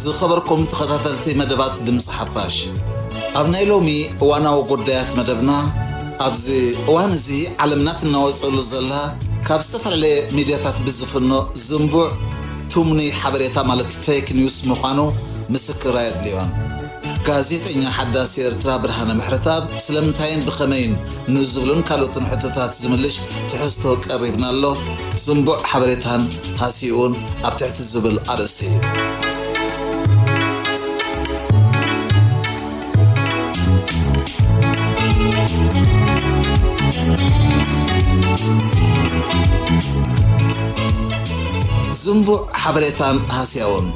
ዝኸበርኩም ተኸታተልቲ መደባት ድምፂ ሓፋሽ፣ ኣብ ናይ ሎሚ እዋናዊ ጉዳያት መደብና፣ ኣብዚ እዋን እዚ ዓለምና ትናወፀሉ ዘላ ካብ ዝተፈላለየ ሚድያታት ብዝፍኖ ዝንቡዕ ትምኑይ ሓበሬታ ማለት ፌክ ኒውስ ምዃኑ ምስክር ኣየድልዮን። ጋዜጠኛ ሓዳስ ኤርትራ ብርሃነ ምሕረተኣብ ስለምንታይን ብኸመይን ንዝብሉን ካልኦትን ሕቶታት ዝምልሽ ትሕዝቶ ቀሪብና ኣሎ። ዝንቡዕ ሓበሬታን ሃሲኡን ኣብ ትሕቲ ዝብል ኣርእስቲ። ዝንቡዕ ሓበሬታን ሃስያውን።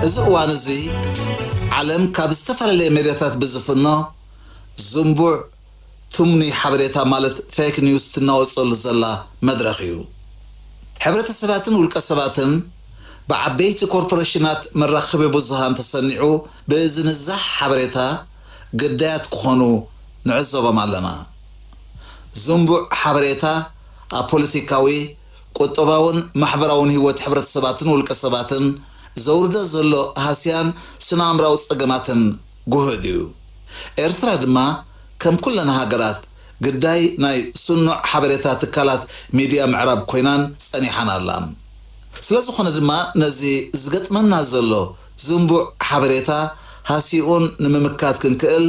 እዚ እዋን እዚ ዓለም ካብ ዝተፈላለየ ሜድያታት ብዝፍኖ ዝንቡዕ ትምኑይ ሓበሬታ ማለት ፌክ ኒውስ ትናወፀሉ ዘላ መድረኽ እዩ። ሕብረተሰባትን ውልቀ ሰባትን ብዓበይቲ ኮርፖሬሽናት መራኸቢ ብዙሃን ተሰኒዑ ብዝንዛሕ ሓበሬታ ግዳያት ክኾኑ ንዕዘቦም ኣለና። ዝንቡዕ ሓበሬታ ኣብ ፖለቲካዊ፣ ቁጠባውን ማሕበራውን ህይወት ሕብረተሰባትን ውልቀ ሰባትን ዘውርዶ ዘሎ ሃስያን ስነ ኣእምራዊ ጸገማትን ጉህድ እዩ። ኤርትራ ድማ ከም ኩለን ሃገራት ግዳይ ናይ ስኑዕ ሓበሬታ ትካላት ሚድያ ምዕራብ ኮይናን ጸኒሓን ኣላ። ስለ ዝኾነ ድማ ነዚ ዝገጥመና ዘሎ ዝንቡዕ ሓበሬታ ሃሲኡን ንምምካት ክንክእል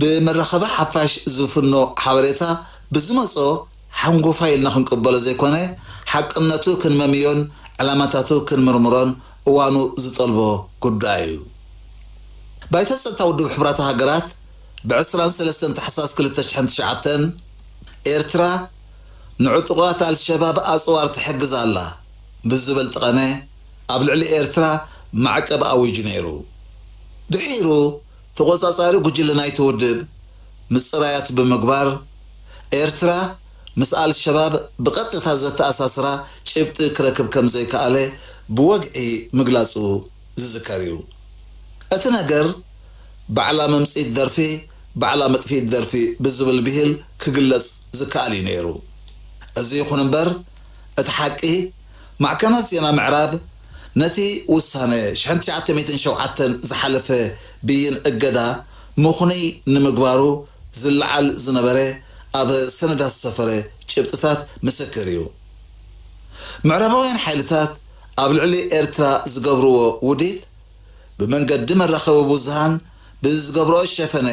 ብመራኸቢ ሓፋሽ ዝፍኖ ሓበሬታ ብዝመጾ ሓንጎፋይ ኢልና ክንቅበሎ ዘይኮነ፣ ሓቅነቱ ክንመምዮን ዕላማታቱ ክንምርምሮን እዋኑ ዝጠልቦ ጉዳይ እዩ። ባይቶ ጸጥታ ውድብ ሕቡራት ሃገራት ብ ዕስራን ሰለስተን ታሕሳስ ክልተ ሽሕን ትሽዓተን ኤርትራ ንዕጡቓት ኣልሸባብ ኣጽዋር ትሕግዝ ኣላ ብዝብል ጠቐነ ኣብ ልዕሊ ኤርትራ ማዕቀብ ኣዊጁ ነይሩ። ድሒሩ ተቖጻጻሪ ጉጅለ ናይቲ ውድብ ምጽራያት ብምግባር፣ ኤርትራ ምስ ኣልሸባብ ብቐጥታ ዘተኣሳስራ ጭብጢ ክረክብ ከም ዘይከኣለ ብወግዒ ምግላጹ ዝዝከር እዩ። እቲ ነገር ባዕላ መምጽኢት ደርፊ፣ ባዕላ መጥፍኢት ደርፊ ብዝብል ብሂል ክግለጽ ዝከኣል እዩ ነይሩ። እዚ ይኹን እምበር፣ እቲ ሓቂ፣ ማዕከናት ዜና ምዕራብ ነቲ ውሳነ ሽሕን ትሽዓተ ሚእትን ሸውዓተን ዝሓለፈ ብይን እገዳ ምኹኑይ ንምግባሩ ዝለዓል ዝነበረ ኣብ ሰነዳት ዝሰፈረ ጭብጥታት ምስክር እዩ። ምዕራባውያን ሓይልታት ኣብ ልዕሊ ኤርትራ ዝገብርዎ ውዲት ብመንገዲ መራኸቢ ብዙሃን ብዝገብርኦ ሸፈነ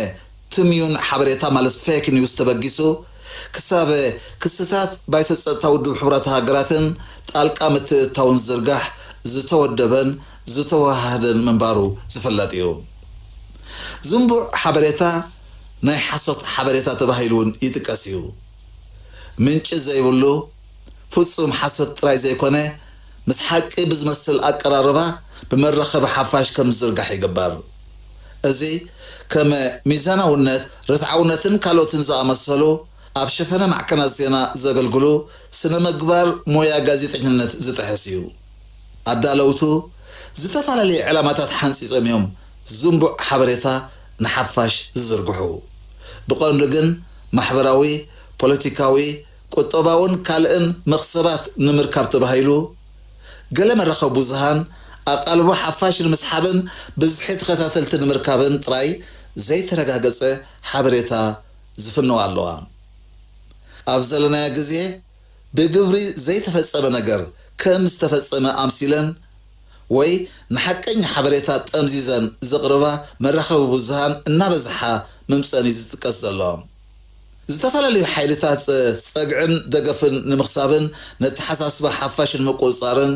ትምዩን ሓበሬታ ማለት ፌክ ኒውስ ተበጊሱ ክሳብ ክስታት ባይቶ ጸጥታ ውድብ ሕቡራት ሃገራትን ጣልቃ ምትእትታውን ዝዝርጋሕ ዝተወደበን ዝተወሃህደን ምንባሩ ዝፍለጥ እዩ። ዝንቡዕ ሓበሬታ ናይ ሓሶት ሓበሬታ ተባሂሉ እውን ይጥቀስ እዩ። ምንጪ ዘይብሉ ፍጹም ሓሶት ጥራይ ዘይኮነ፣ ምስ ሓቂ ብዝመስል ኣቀራርባ ብመራኸቢ ሓፋሽ ከም ዝዝርጋሕ ይግበር። እዚ ከም ሚዛናውነት፣ ርትዓውነትን ካልኦትን ዝኣመሰሉ ኣብ ሸፈነ ማዕከናት ዜና ዘገልግሉ ስነ ምግባር ሞያ ጋዜጠኝነት ዝጥሕስ እዩ። ኣዳለውቱ ዝተፈላለየ ዕላማታት ሓንጺጾም እዮም ዝንቡዕ ሓበሬታ ንሓፋሽ ዝዝርግሑ። ብቐንዱ ግን ማሕበራዊ፣ ፖለቲካዊ፣ ቁጠባውን ካልእን መኽሰባት ንምርካብ ተባሂሉ፣ ገለ መራኸቢ ብዙሃን ኣቓልቦ ሓፋሽ ንምስሓብን ብዝሒ ተኸታተልቲ ንምርካብን ጥራይ ዘይተረጋገጸ ሓበሬታ ዝፍነዋ ኣለዋ። ኣብ ዘለናዮ ግዜ ብግብሪ ዘይተፈጸመ ነገር ከም ዝተፈጸመ ኣምሲለን ወይ ንሓቀኛ ሓበሬታ ጠምዚዘን ዘቕርባ መራኸቢ ብዙሃን እናበዝሓ ምምጸን እዩ ዝጥቀስ ዘሎ። ዝተፈላለዩ ሓይልታት ጸግዕን ደገፍን ንምኽሳብን ነተሓሳስባ ሓፋሽ ንምቁጽጻርን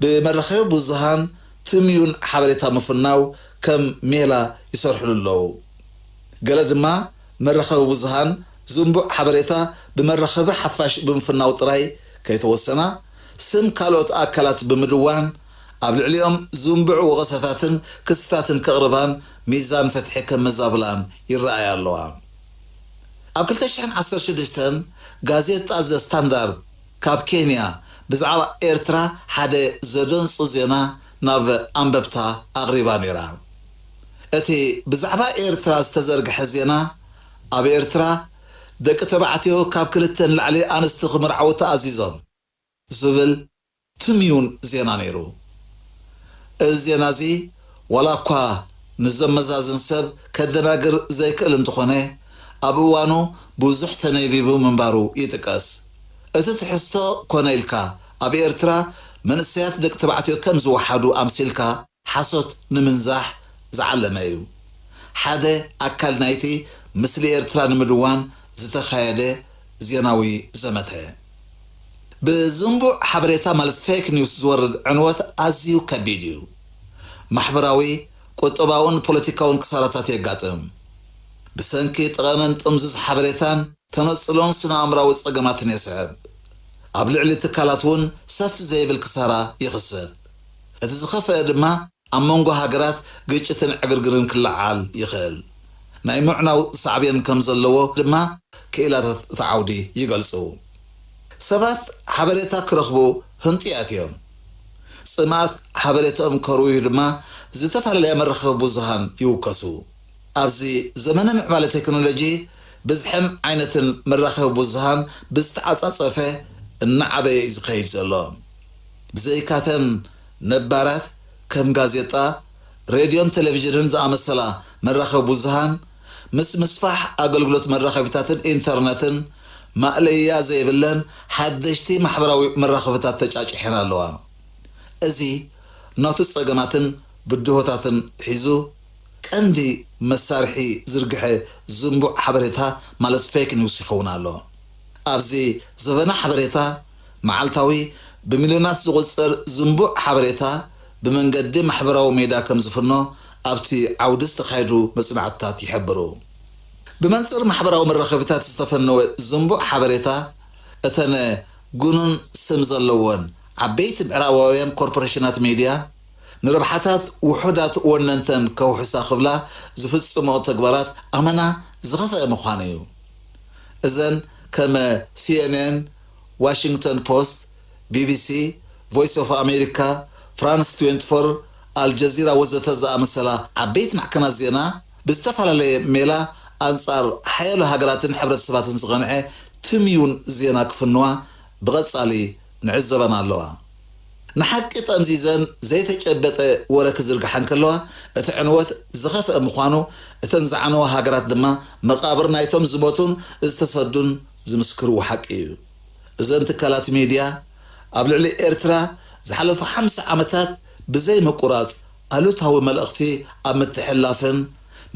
ብመራኸቢ ብዙሃን ትምዩን ሓበሬታ ምፍናው ከም ሜላ ይሰርሕሉ ኣለዉ። ገለ ድማ መራኸቢ ብዙሃን ዝንቡዕ ሓበሬታ ብመራኸቢ ሓፋሽ ብምፍናው ጥራይ ከይተወሰና፣ ስም ካልኦት ኣካላት ብምድዋን ኣብ ልዕሊኦም ዝንቡዕ ወቐሳታትን ክስታትን ከቕርባን ሚዛን ፍትሒ ከመዛብላን ይረኣያ ኣለዋ። ኣብ ክልተ ሽሕን ዓሰርተ ሽዱሽተን ጋዜጣ ዘ ስታንዳርድ ካብ ኬንያ ብዛዕባ ኤርትራ ሓደ ዘደንጹ ዜና ናብ ኣንበብታ ኣቕሪባ ነይራ። እቲ ብዛዕባ ኤርትራ ዝተዘርግሐ ዜና፣ ኣብ ኤርትራ ደቂ ተባዕትዮ ካብ ክልተ ንላዕሊ ኣንስቲ ክምርዓዉ ተኣዚዞም ዝብል ትምዩን ዜና ነይሩ። እዚ ዜና እዚ ዋላ እኳ ንዘመዛዝን ሰብ ከደናግር ዘይክእል እንተኾነ፣ ኣብ እዋኑ ብዙሕ ተነቢቡ ምንባሩ ይጥቀስ። እቲ ትሕዝቶ ኮነ ኢልካ ኣብ ኤርትራ መንእሰያት ደቂ ተባዕትዮ ከም ዝወሓዱ ኣምሲልካ ሓሶት ንምንዛሕ ዝዓለመ እዩ። ሓደ ኣካል ናይቲ ምስሊ ኤርትራ ንምድዋን ዝተኻየደ ዜናዊ ዘመተ። ብዝንቡዕ ሓበሬታ ማለት ፌክ ኒውስ ዝወርድ ዕንወት ኣዝዩ ከቢድ እዩ። ማሕበራዊ፣ ቁጠባውን ፖለቲካውን ክሳራታት የጋጥም። ብሰንኪ ጠቐነን ጥምዙዝ ሓበሬታን ተነጽሎን ስነ-ኣእምራዊ ጸገማትን የስዕብ። ኣብ ልዕሊ ትካላት እውን ሰፍ ዘይብል ክሳራ ይኽሰት። እቲ ዝኸፍአ ድማ ኣብ መንጎ ሃገራት ግጭትን ዕግርግርን ክለዓል ይኽእል። ናይ ምዕናው ሳዕቤን ከም ዘለዎ ድማ ክኢላታት እቲ ዓውዲ ይገልጹ። ሰባት ሓበሬታ ክረኽቡ ህንጡያት እዮም። ጽምኣት ሓበሬታኦም ከርውዩ ድማ ዝተፈላለያ መራኸቢ ብዙሃን ይውከሱ። ኣብዚ ዘመነ ምዕባለ ቴክኖሎጂ ብዝሕን ዓይነትን መራኸቢ ብዙሃን ብዝተዓጻጸፈ እናዓበየ እዩ ዝኸይድ ዘሎ። ብዘይካተን ነባራት ከም ጋዜጣ፣ ሬድዮን ቴሌቪዥንን ዝኣመሰላ መራኸቢ ብዙሃን፣ ምስ ምስፋሕ ኣገልግሎት መራኸቢታትን ኢንተርነትን ማእለያ ዘይብለን ሓደሽቲ ማሕበራዊ መራኸቢታት ተጫጭሐን ኣለዋ። እዚ ነቱ ጸገማትን ብድሆታትን ሒዙ ቀንዲ መሳርሒ ዝርግሐ ዝንቡዕ ሓበሬታ ማለት ፌክ ኒውስ ይኸውን ኣሎ። ኣብዚ ዘበነ ሓበሬታ፣ መዓልታዊ ብሚልዮናት ዝቑጸር ዝንቡዕ ሓበሬታ ብመንገዲ ማሕበራዊ ሜዳ ከም ዝፍኖ ኣብቲ ዓውዲ ዝተኻየዱ መጽናዕትታት ይሕብሩ። ብመንጽር ማሕበራዊ መራኸቢታት ዝተፈነወ ዝንቡዕ ሓበሬታ፣ እተን ጉኑን ስም ዘለወን ዓበይቲ ምዕራባውያን ኮርፖሬሽናት ሜድያ፣ ንረብሓታት ውሑዳት ወነንተን ከውሕሳ ክብላ ዝፍጽምኦ ተግባራት ኣመና ዝኸፍአ ምዃኑ እዩ። እዘን ከም ሲኤንኤን፣ ዋሽንግተን ፖስት፣ ቢቢሲ፣ ቮይስ ኦፍ ኣሜሪካ፣ ፍራንስ ትዌንቲ ፎር፣ ኣልጀዚራ ወዘተ ዝኣመሰላ ዓበይቲ ማዕከናት ዜና ብዝተፈላለየ ሜላ ኣንጻር ሓያሎ ሃገራትን ሕብረተሰባትን ዝቐንዐ ትምዩን ዜና ክፍንዋ ብቐጻሊ ንዕዘበን ኣለዋ። ንሓቂ ጠምዚዘን ዘይተጨበጠ ወረ ክዝርግሓ እንከለዋ፣ እቲ ዕንወት ዝኸፍአ ምዃኑ እተን ዝዓነዋ ሃገራት ድማ መቓብር ናይቶም ዝሞቱን ዝተሰዱን ዝምስክርዎ ሓቂ እዩ። እዘን ትካላት ሚድያ ኣብ ልዕሊ ኤርትራ ዝሓለፉ ሓምሳ ዓመታት ብዘይ ምቁራጽ ኣሉታዊ መልእኽቲ ኣብ ምትሕልላፍን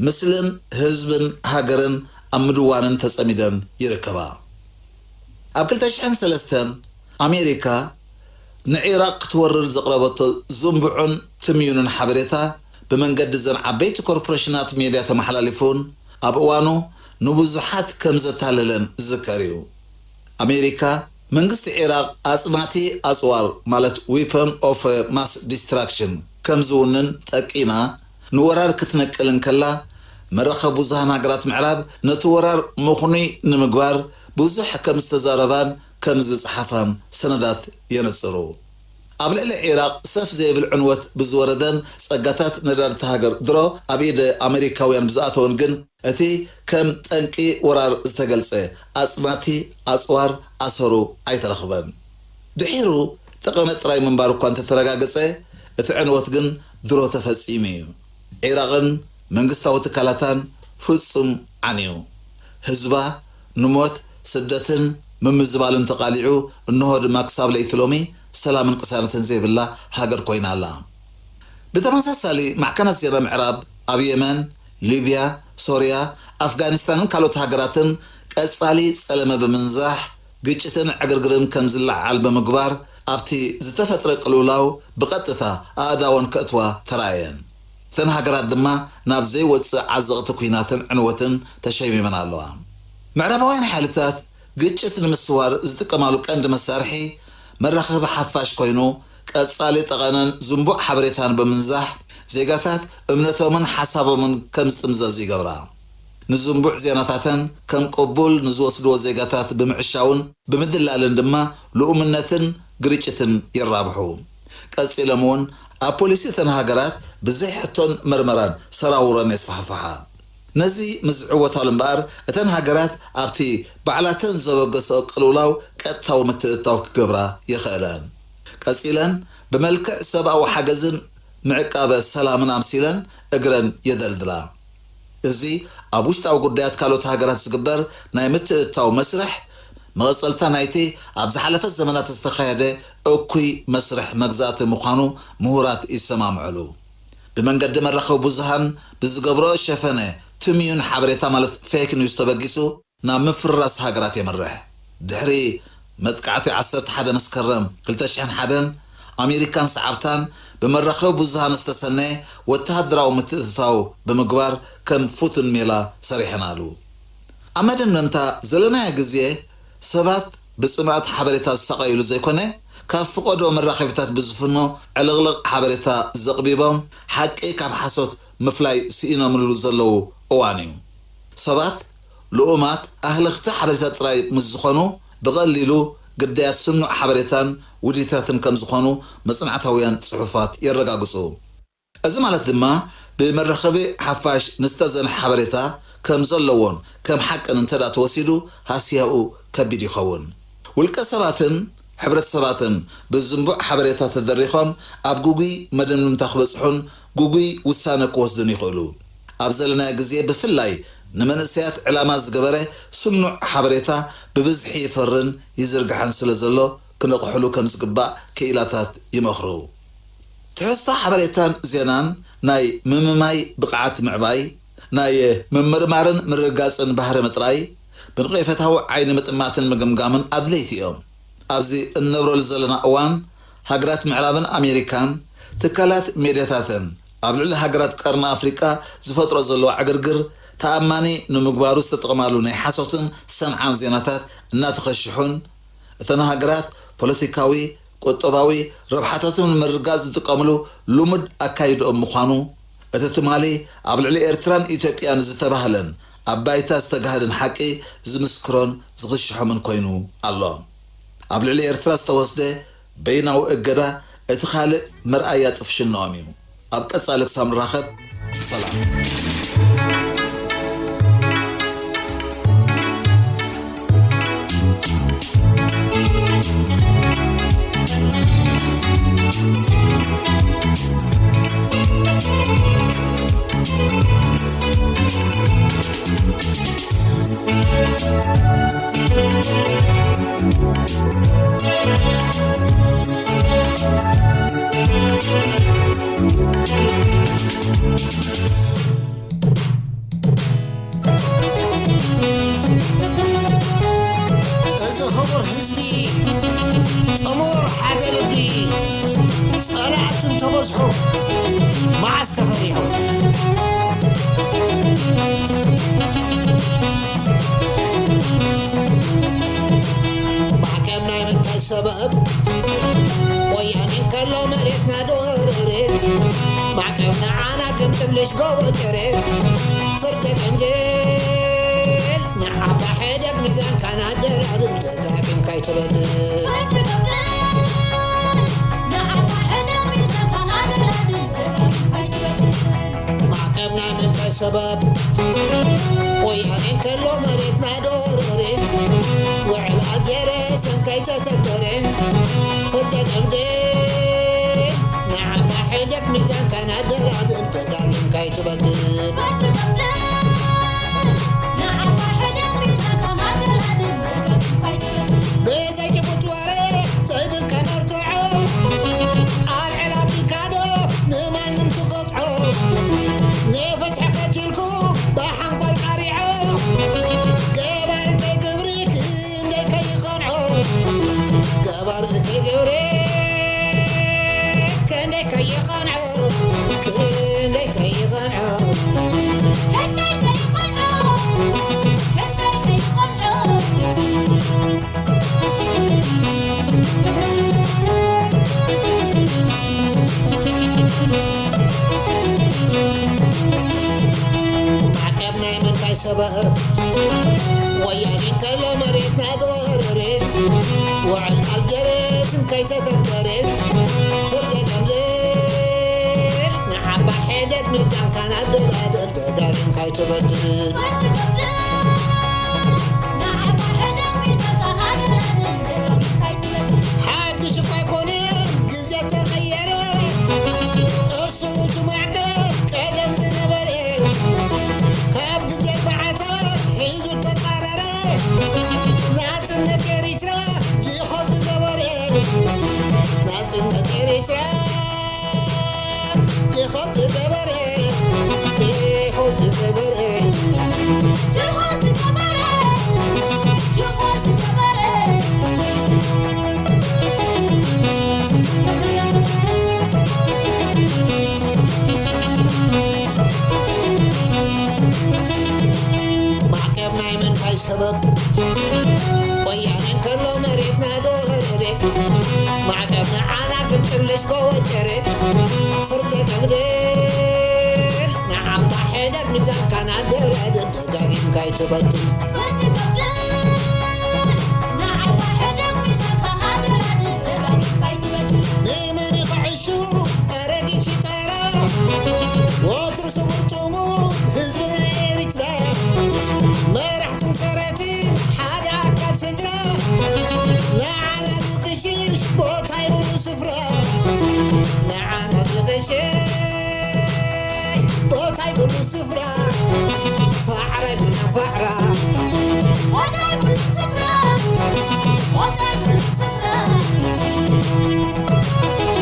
ምስልን ህዝብን ሃገርን ኣብ ምድዋንን ተጸሚደን ይርከባ። ኣብ ክልተ ሽሕን ሰለስተን ኣሜሪካ ንዒራቕ ክትወርር ዘቕረበቶ ዝንቡዑን ትምዩንን ሓበሬታ ብመንገዲ እዘን ዓበይቲ ኮርፖሬሽናት ሜድያ ተመሓላሊፉን ኣብ እዋኑ ንብዙሓት ከም ዘታለለን ዝዝከር እዩ። ኣሜሪካ መንግስቲ ዒራቕ ኣጽናቲ ኣጽዋር ማለት ዊፐን ኦፍ ማስ ዲስትራክሽን ከም ዝውንን ጠቂና ንወራር ክትነቅል እንከላ መራኸቢ ብዙሃን ሃገራት ምዕራብ ነቲ ወራር ምኽኑይ ንምግባር ብዙሕ ከም ዝተዛረባን ከም ዝጸሓፋን ሰነዳት የነጽሩ። ኣብ ልዕሊ ዒራቕ ሰፍ ዘይብል ዕንወት ብዝወረደን ጸጋታት ነዳዲ እታ ሃገር ድሮ ኣብ ኢድ ኣሜሪካውያን ብዝኣተወን ግን እቲ ከም ጠንቂ ወራር ዝተገልጸ ኣጽናቲ ኣጽዋር ኣሰሩ ኣይተረኽበን። ድሒሩ ጠቐነ ጥራይ ምንባሩ እኳ እንተተረጋገጸ እቲ ዕንወት ግን ድሮ ተፈጺሙ እዩ። ዒራቕን መንግስታዊ ትካላታን ፍጹም ዓንዩ። ህዝባ ንሞት፣ ስደትን ምምዝባልን ተቓሊዑ፣ እንሆ ድማ ክሳብ ለይቲ ሎሚ ሰላምን ቅሳነትን ዘይብላ ሃገር ኮይና ኣላ። ብተመሳሳሊ ማዕከናት ዜና ምዕራብ ኣብ የመን፣ ሊብያ፣ ሶርያ፣ ኣፍጋኒስታንን ካልኦት ሃገራትን ቀጻሊ ጸለመ ብምንዛሕ ግጭትን ዕግርግርን ከም ዝለዓል ብምግባር ኣብቲ ዝተፈጥረ ቅልውላው ብቐጥታ ኣእዳወን ከእትዋ ተራእየን። እተን ሃገራት ድማ ናብ ዘይወጽእ ዓዘቕቲ ኲናትን ዕንወትን ተሸሚመን ኣለዋ። ምዕራባውያን ሓይልታት ግጭት ንምስዋር ዝጥቀማሉ ቀንዲ መሳርሒ መራኸቢ ሓፋሽ ኮይኑ ቀጻሊ ጠቐነን ዝንቡዕ ሓበሬታን ብምንዛሕ ዜጋታት እምነቶምን ሓሳቦምን ከም ዝጥምዘዝ ይገብራ። ንዝንቡዕ ዜናታተን ከም ቅቡል ንዝወስድዎ ዜጋታት ብምዕሻውን ብምድላልን ድማ ልኡምነትን ግርጭትን የራብሑ። ቀጺሎም እውን ኣብ ፖሊሲ እተን ሃገራት ብዘይ ሕቶን መርመራን ሰራውረን የስፋሕፍሓ። ነዚ ምስ ዝዕወታሉ እምበኣር፣ እተን ሃገራት ኣብቲ ባዕላተን ዘበገስኦ ቅልውላው ቀጥታዊ ምትእትታው ክገብራ ይኽእላ እየን። ቀጺለን ብመልክዕ ሰብኣዊ ሓገዝን ምዕቃበ ሰላምን ኣምሲለን እግረን የደልድላ። እዚ ኣብ ውሽጣዊ ጉዳያት ካልኦት ሃገራት ዝግበር ናይ ምትእትታው መስርሕ፣ መቐጸልታ ናይቲ ኣብ ዝሓለፈ ዘመናት ዝተኻየደ እኩይ መስርሕ መግዛእቲ ምዃኑ ምሁራት ይሰማምዕሉ። ብመንገዲ መራኸቢ ብዙሃን ብዝገብርኦ ሸፈነ ትምዩን ሓበሬታ ማለት ፌክ ኒውስ ተበጊሱ ናብ ምፍርራስ ሃገራት የምርሕ። ድሕሪ መጥቃዕቲ ዓሰርተ ሓደ መስከረም ክልተ ሽሕን ሓደን ኣሜሪካን ሰዓብታን ብመራኸቢ ብዙሃን ዝተሰነየ ወተሃደራዊ ምትእትታው ብምግባር ከም ፍቱን ሜላ ሰሪሐናሉ። ኣብ መደምደምታ ዘለናዮ ግዜ ሰባት ብጽምኣት ሓበሬታ ዝሳቐዩሉ ዘይኮነ፣ ካብ ፍቐዶ መራኸቢታት ብዝፍኖ ዕልቕልቕ ሓበሬታ ዘቕቢቦም ሓቂ ካብ ሓሶት ምፍላይ ስኢኖምሉ ዘለዉ እዋን እዩ። ሰባት ልኡማት ኣህለኽቲ ሓበሬታ ጥራይ ምስ ዝኾኑ፣ ብቐሊሉ ግዳያት ስኑዕ ሓበሬታን ውዲታትን ከም ዝኾኑ መጽናዕታውያን ጽሑፋት የረጋግጹ። እዚ ማለት ድማ ብመራኸቢ ሓፋሽ ንዝተዘንሐ ሓበሬታ ከም ዘለዎን ከም ሓቅን እንተ ደኣ ተወሲዱ ሃስያኡ ከቢድ ይኸውን። ውልቀ ሰባትን ሕብረተሰባትን ብዝንቡዕ ሓበሬታ ተደሪኾም ኣብ ግጉይ መደምደምታ ክበጽሑን ግጉይ ውሳነ ክወስዱን ይኽእሉ። ኣብ ዘለናዮ ግዜ ብፍላይ ንመንእሰያት ዕላማ ዝገበረ ስኑዕ ሓበሬታ ብብዝሒ ይፈርን ይዝርጋሕን ስለ ዘሎ ክነቕሕሉ ከም ዝግባእ ክኢላታት ይመኽሩ። ትሕዝቶ ሓበሬታን ዜናን ናይ ምምማይ ብቕዓት ምዕባይ፣ ናይ ምምርማርን ምርግጋጽን ባህሪ ምጥራይ፣ ብንቕፈታዊ ዓይኒ ምጥማትን ምግምጋምን ኣድለይቲ እዮም። ኣብዚ እንነብረሉ ዘለና እዋን፣ ሃገራት ምዕራብን ኣሜሪካን ትካላት ሜድያታተን ኣብ ልዕሊ ሃገራት ቀርኒ ኣፍሪቃ ዝፈጥሮ ዘለዋ ዕግርግር ተኣማኒ ንምግባሩ ዝተጠቕማሉ ናይ ሓሶትን ሰንዓን ዜናታት እናተኸሽሑን፣ እተን ሃገራት ፖለቲካዊ፣ ቁጠባዊ ረብሓታቶም ንምርግጋጽ ዝጥቀምሉ ልሙድ ኣካይድኦም ምዃኑ፣ እቲ ትማሊ ኣብ ልዕሊ ኤርትራን ኢትዮጵያን ዝተባህለን ኣብ ባይታ ዝተጋህደን ሓቂ ዝምስክሮን ዝኽሽሖምን ኮይኑ ኣሎ። ኣብ ልዕሊ ኤርትራ ዝተወስደ በይናዊ እገዳ እቲ ካልእ መርኣያ ጥፍሽንኦም እዩ። ኣብ ቀጻሊ ክሳብ ንራኸብ፣ ሰላም። እዚ ክቡር ህዝቢ ጥሙር ሓደ ልቢ ጸላእቱ እንተበዝሑ መዓስ ከፈሪሑ? ማዕቀብ ናይ ምንታይ ሰበብ? ወያነ እንከሎ መሬትና ዶርሬ፣ ማዕቀብ ንዓና ግን ጥልሽ ጎቦ ጭሬ። ፍርቂ ቀንዴል ንዓባ ሕደግ ሚዛንካ ናደራድር ደጋጊምካ ኣይትበድል። ማዕቀብ ናይ ምንታይ ሰበብ? ወያነ እንከሎ መሬትና ዶርሬ፣ ውዕል ኣልጀርስ እንከይተተግበረ፣ ፍርቂ ቀንዴል ንዓባ ሕደግ ሚዛንካ ናደራድር ደጋጊምካ ኣይትበድል። ብዘይ ጭቡጥ ወረ ጸይብካ መርትዖ፣ ኣልዕል ኣቢልካ ዶ ንማንም ትቐጽዖ? ንፍትሒ ቀቲልኩ ብሓንኳል ቃሪዖ፣ ገባሪ ከይግብሪ ክንደይ ከይቐንዖ፣ ገባሪ ከይግብሪ ክንደይ ከይቐንዖ፣ ክንደይ ከይቐንዖ። ማዕቀብ ናይ ምንታይ ሰበብ? ወያኔ ከሎ መሬትና ተወረረ፣ ውዕል ኣልጀርስ እንከይተተግበረ፣ ፍርቂ ትበድል። ሓድሽ እኳ ኣይኮነ ግዜ ተቐየረ፣ እሱ እቲ ማዕቀብ ቀደም ዝነበረ፣ ካብ ግዜ ሰዓታት ሒዙ ተጻረረ። ናጽነት ኤሪትራ ኢኾ ዝገበረ፣ ናጽነት ኤሪትራ ኢኾ ዝገበረ፣ ኢኾ ዝገበረ፣ ኢኾ ዝገበረ፣ ኢኾ ዝገበረ። ማዕቀብ ናይ ምንታይ ሰበብ? ወያነ እንከሎ መሬትና ዶ ወረረ? ማዕቀብ ንዓና ግን ጥልሽ ጎወጨረ። ፍርደ ደምደል ንዓባ ሕደግ ሚዛንካ ናደራደር ደጋጊምካ ኣይትበድል። ንመን ይኽዕሹ ኣረጊት ሽጣራ? ወትሩ ስሙር ጥሙር ህዝቢ ኤሪትራ፣ መራሕትን ሰረትን ሓደ ኣካል ስድራ፣ ንዓና ዝቕሽሽ ቦታ ይብሉ ስፍራ፣ ንዓና ዝቕሽሽ ቦታ ይብሉ ስፍራ፣ ፋዕራ ይብሉ ፋዕራ፣ ቦታ ይብሉ ስፍራ፣ ቦታ ይብሉ ስፍራ።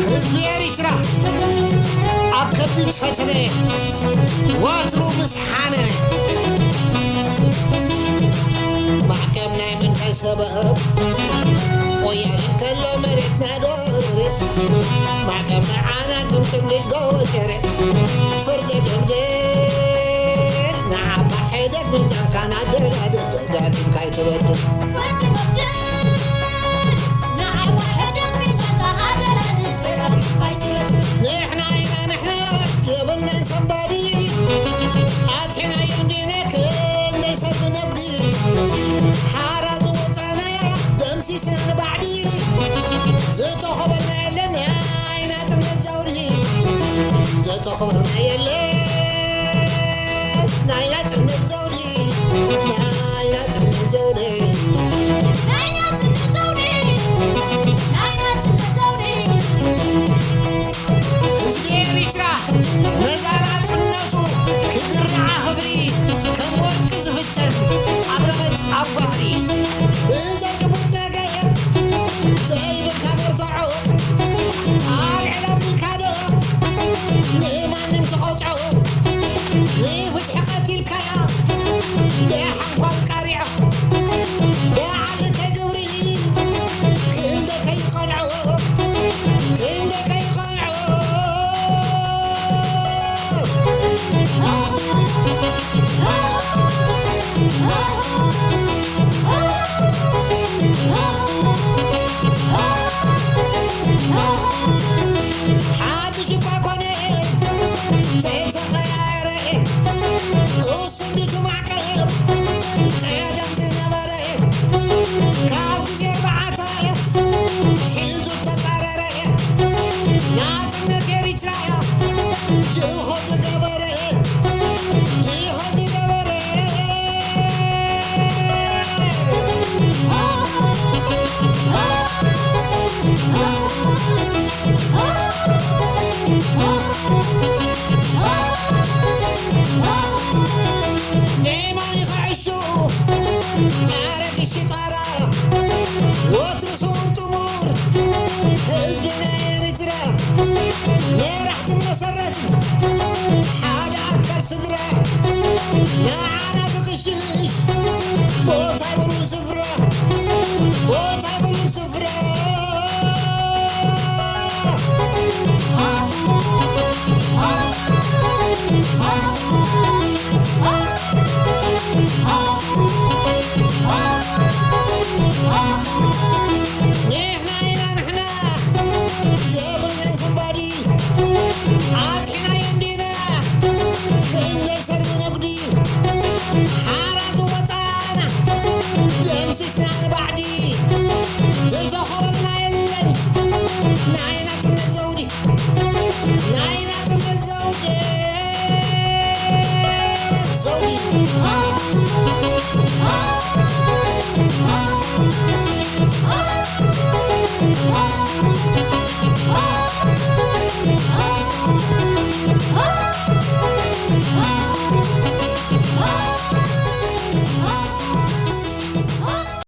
ህዝቢ ኤሪትራ ኣብ ከቢድ ፈተነ ወትሩ ምስ ሓነ፣ ማዕቀብ ናይ ምንታይ ሰበብ? ወያነ እንከሎ መሬትና ዶ ወረረ? ማዕቀብ ንዓና ግን ጥልሽ ጎወጨረ። ፍርደ ደምደል ንዓባ ሕደግ ሚዛንካ ናደራደር ደጋጊምካ ኣይትበድል። ንሕና ኢና ንሕና የብልናን ሰንባዲ፣ ኣጥሒናዮም ዲና ክንደይ ሰብ ነብዲ፣ ሓራ ዝወጻና ደምሲስና ንባዕዲ፣ ዝተኸበልና የለን ናይ ናጽነት ዘውዲ፣ ዝተኸበልና የለን ናይ ናጽነት ዘውዲ። ህዝቢ ኤሪትራ ነዛ ናጽነቱ ክዝርዓ ክብሪ ከም ወርቂ ዝፍተን ኣብ ረመጽ ኣብ ባህሪ ብዘይ ክቡር ነገር ዘይብልካ መርትዖ ኣልዕል ኣቢልካ ዶ ንማንም ትቐጽዖ? ንፍትሒ ቀቲልካያ ብሓንኳል ቃሪዖ ብዓል ከይግብሪ ክንደይ ከይቐንዖ፣ ክንደይ ከይቐንዖ። ሓድሽ እኳ ኮነ ዘይተቐያየረ፣ እሱ እንዲቱ ማዕቀብ ቀደም ዝነበረ፣ ካብ ግዜ በዓታ ሒዙ ዝተጻረረ፣ ናጽነት ኤሪትራ እያ ኢሆ ዝገበረ፣ ኢሆ ዝገበረ። ንየማን ይኽዕሹ ኣረጊት ሽጣራ፣ ወትሩ ስሙር ጥሙር ህዝቢ ናይ ኤሪትራ፣ ነራ